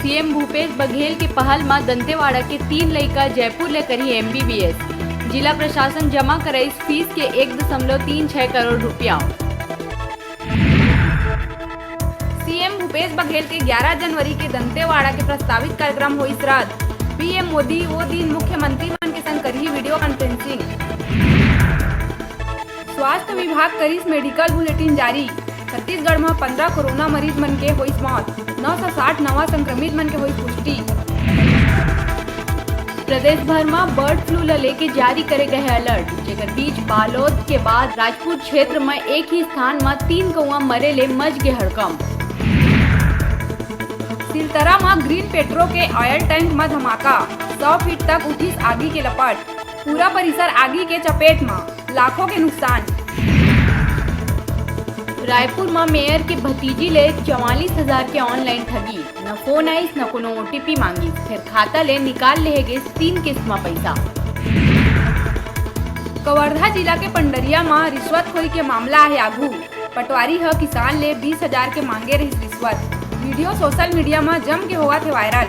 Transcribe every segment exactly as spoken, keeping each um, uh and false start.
CM Bhupesh Baghel के पहल म दंतेवाड़ा के तीन लइका जयपुर ले करही एमबीबीएस। जिला प्रशासन जमा कराइस फीस के एक दशमलव तीन छह करोड़ रुपया। सीएम भूपेश बघेल के ग्यारह जनवरी के दंतेवाड़ा के प्रस्तावित कार्यक्रम होइस रद्द। पीएम मोदी वो दिन मुख्यमंत्री मन के संग करही वीडियो कॉन्फ्रेंसिंग। स्वास्थ्य विभाग करिस मेडिकल बुलेटिन जारी। छत्तीसगढ़ म पंद्रह कोरोना मरीज मन के होइस मौत, नौ सौ साठ नवा संक्रमित मन के होइस पुष्टि। प्रदेश भर म बर्ड फ्लू ल लेके जारी करे गए हे अलर्ट, जेकर बीच बालोद के बाद राजपुर क्षेत्र म एक ही स्थान म तीन कौआ मरे ले मच गे हड़कंप। सिलतरा म ग्रीन पेट्रो के ऑयल टैंक म धमाका, सौ फीट तक उठिस आगी के लपट, पूरा परिसर आगी के चपेट म, लाखों के नुकसान। रायपुर म मेयर के भतीजी ले चवालीस हजार के ऑनलाइन ठगी, न फोन आइस, न कोनो ओटीपी मांगिस, फेर खाता ले निकाल लेहे गिस तीन किस्त म पइसा। कवर्धा जिला के पंडरिया म रिश्वतखोरी के मामला आहे आगू। पटवारी ह किसान ले बीस हजार के मांगे रहिस रिश्वत। वीडियो सोशल मीडिया म जम के होवत हे वायरल।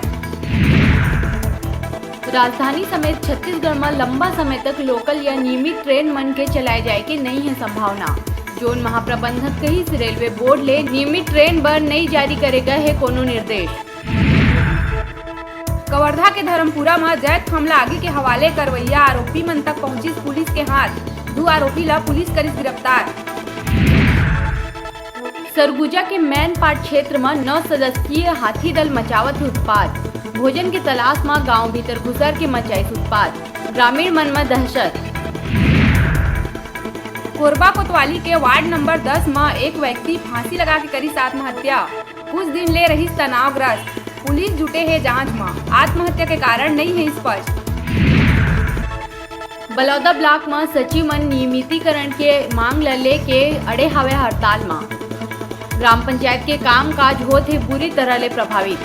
राजधानी समेत छत्तीसगढ़ म लंबा समय तक लोकल या नियमित ट्रेन मन के चलाए जाए के नइ हे संभावना। जोन महाप्रबंधक कहिस, रेलवे बोर्ड ले नियमित ट्रेन बर नइ जारी करे गए हे कोनो निर्देश। कवर्धा के धर्मपुरा म जैत खामला आगी के हवाले करवइया आरोपी मन तक पहुंचिस पुलिस के हाथ। दू आरोपी ला पुलिस करिस गिरफ्तार। सरगुजा के मैनपाट क्षेत्र म नौ सदस्यीय हाथी दल मचावत हे उत्पात। भोजन के तलाश म गांव भीतर घुसर के मचाइस उत्पात। ग्रामीण मन म दहशत। कोरबा कोतवाली के वार्ड नंबर दस म एक व्यक्ति फांसी लगा के करिस आत्महत्या। कुछ दिन ले रहिस तनावग्रस्त। पुलिस जुटे हे जांच म। आत्महत्या के कारण नइ हे स्पष्ट। बलौदा ब्लॉक म सचिव मन नियमितीकरण के मांग ल लेके अड़े हावय हड़ताल म। ग्राम पंचायत के कामकाज होत हे बुरी तरह ले प्रभावित।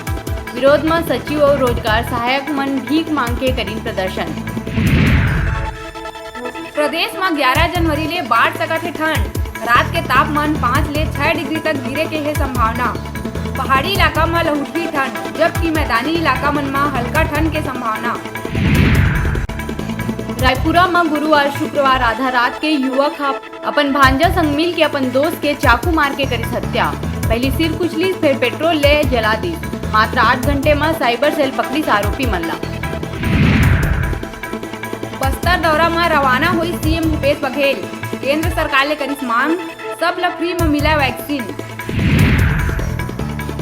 विरोध म सचिव अउ रोजगार सहायक मन भीख मांग के करिन प्रदर्शन। प्रदेश म ग्यारह जनवरी ले बाढ़ सकत हे ठंड। रात के तापमान पाँच ले छह डिग्री तक गिरे के हे संभावना। पहाड़ी इलाका म लहुटही ठंड, जबकि मैदानी इलाका मन म हल्का ठंड के संभावना। रायपुरा म गुरुवार शुक्रवार आधा रात के युवक ह अपन भांजा संग मिल के अपन दोस्त के चाकू मार के करिस हत्या। पहली सिर कुचलिस, फेर पेट्रोल ले जला दिस। मात्र आठ घंटे म साइबर सेल पकड़िस आरोपी मन ला। बस्तर दौरा म रवाना होइस सीएम भूपेश बघेल। केंद्र सरकार ले करिस मांग, सब ल फ्री म मिला वैक्सीन।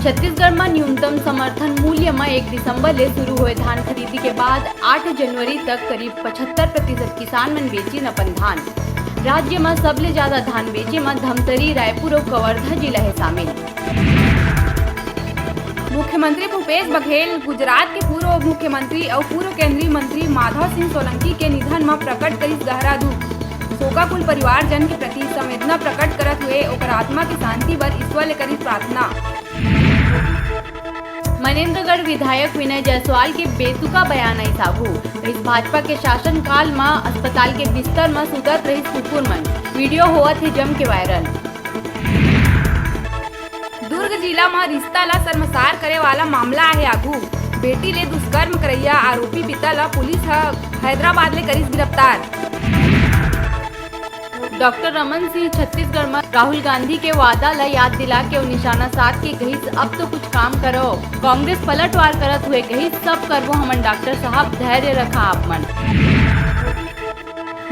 छत्तीसगढ़ म न्यूनतम समर्थन मूल्य म एक दिसंबर ले शुरू होए धान खरीदी के बाद आठ जनवरी तक करीब पचहत्तर प्रतिशत किसान मन बेचिन अपन धान। राज्य म सबले ज्यादा धान बेचे म धमतरी, रायपुर अउ कवर्धा जिला हे शामिल। मुख्यमंत्री भूपेश बघेल गुजरात के पूर्व मुख्यमंत्री अउ पूर्व केंद्रीय मंत्री माधव सिंह सोलंकी के निधन म प्रकट करिस गहरा दुख। शोकाकुल परिवारजन के प्रति संवेदना प्रकट करत हुए ओकर आत्मा के शांति बर ईश्वर ले करिस प्रार्थना। मनेंद्रगढ़ विधायक विनय जायसवाल के बेतुका बयान आइस आघू। कहिस, भाजपा के शासनकाल म अस्पताल के बिस्तर म सुतत रहिस कुकुर मन। वीडियो होवत हे जम के वायरल। दुर्ग जिला म रिश्ता ल शर्मसार करे वाला मामला आहे आघू। बेटी ले दुष्कर्म करइया आरोपी पिता ल पुलिस ह हैदराबाद ले करिस गिरफ्तार। डॉक्टर रमन सिंह छत्तीसगढ़ म राहुल गांधी के वादा ल याद दिला के अउ निशाना साध के कहिस, "अब तो कुछ काम करो।" कांग्रेस पलटवार करत हुए कहिस, "सब करबो हमन डॉक्टर साहब, धैर्य रखा आप मन।"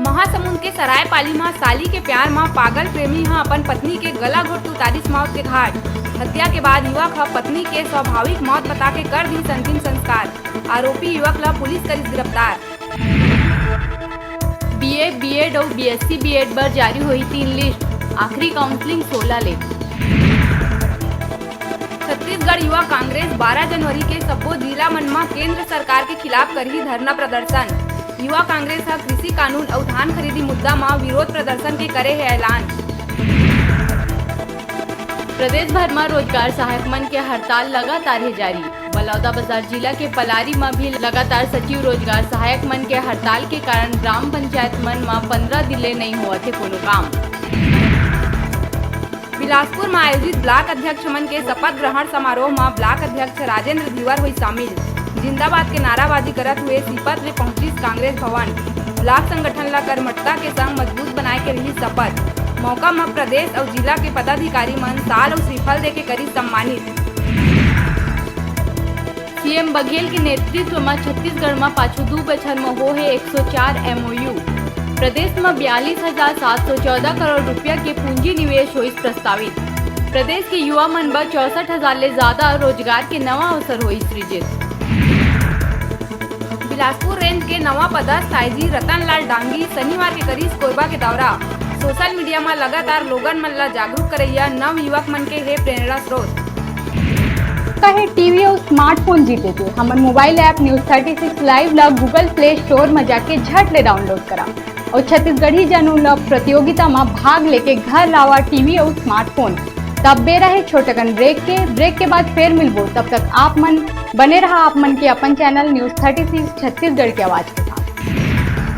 महासमुंद के सरायपाली म साली के प्यार म पागल प्रेमी ह अपन पत्नी के गला घोट के उतारिस मौत के घाट। हत्या के बाद युवक ह पत्नी के स्वाभाविक मौत बता के कर दिस अंतिम संस्कार। आरोपी युवक ल पुलिस करिस गिरफ्तार। बीए, बीएड अउ बीएससी बीएड बर जारी होही तीन लिस्ट, आखिरी काउंसलिंग सोलह ले। छत्तीसगढ़ युवा कांग्रेस बारह जनवरी के सब्बो जिला मन म केंद्र सरकार के खिलाफ करही धरना प्रदर्शन। युवा कांग्रेस ह कृषि कानून अउ धान खरीदी मुद्दा म विरोध प्रदर्शन के करे हे ऐलान। प्रदेश भर म रोजगार सहायक मन के हड़ताल लगातार हे जारी। बलौदाबाजार जिला के पलारी म भी लगातार सचिव रोजगार सहायक मन के हड़ताल के कारण ग्राम पंचायत मन म पंद्रह दिन ले नइ होवत हे कोनो काम। बिलासपुर म आयोजित ब्लॉक अध्यक्ष मन के शपथ ग्रहण समारोह म ब्लॉक अध्यक्ष राजेंद्र धीवर होइस शामिल। जिंदाबाद के नाराबाजी करत हुए सीपत ले पहुंचिस कांग्रेस भवन। ब्लॉक संगठन ल कर्मठता के संग मजबूत बनाए के रही शपथ। मौका म प्रदेश अउ जिला के पदाधिकारी मन शाल अउ श्रीफल देके करिस सम्मानित। सीएम बघेल के नेतृत्व म छत्तीसगढ़ म पाछू दू बछर म हो हे एक सौ चार एमओयू। प्रदेश म बयालीस हजार सात सौ चौदह करोड़ रुपया के पूंजी निवेश होइस प्रस्तावित। प्रदेश के युवा मन बर चौसठ हजार ले ज्यादा रोजगार के नवा अवसर होइस सृजित। बिलासपुर रेंज के नवा पदस्थ आईजी रतन लाल डांगी शनिवार के करिस कोरबा के दौरा। सोशल मीडिया म लगातार लोगन मन ल जागरूक करइया नव युवक मन के हे प्रेरणा स्रोत। कहे टीवी अउ स्मार्टफोन जीते के हमर mobile app news thirty six live ला गूगल प्ले स्टोर म जाके झट ले डाउनलोड करा अउ छत्तीसगढ़ी जनऊ ल प्रतियोगिता म भाग लेके घर लावा टीवी अउ स्मार्टफोन। तब बेरा हे छोटकन ब्रेक के, ब्रेक के बाद फेर मिलबो। तब तक आप मन बने रहा आप मन के अपन channel news thirty six Chhattisgarh के आवाज के।